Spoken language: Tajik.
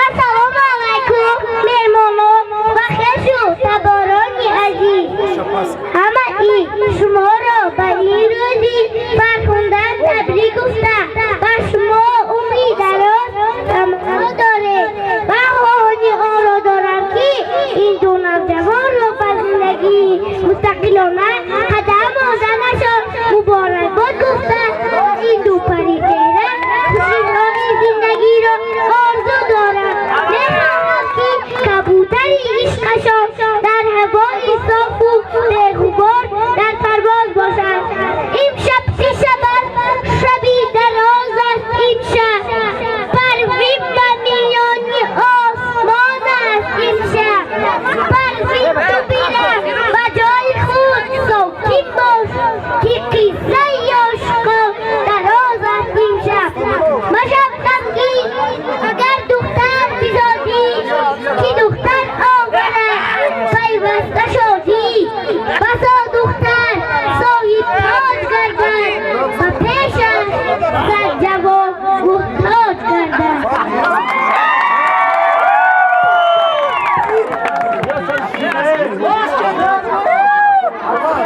Ассалому алайкум, меҳмонон ва хешу таборони азиз. Ҳамаи шуморо ба ин рӯзи фархунда табрик гуфта, ба шумо умри дароз таманно дорем ва хоҳони онро дорам, ки ин ду навҷавонро ба зиндагии мустақилона.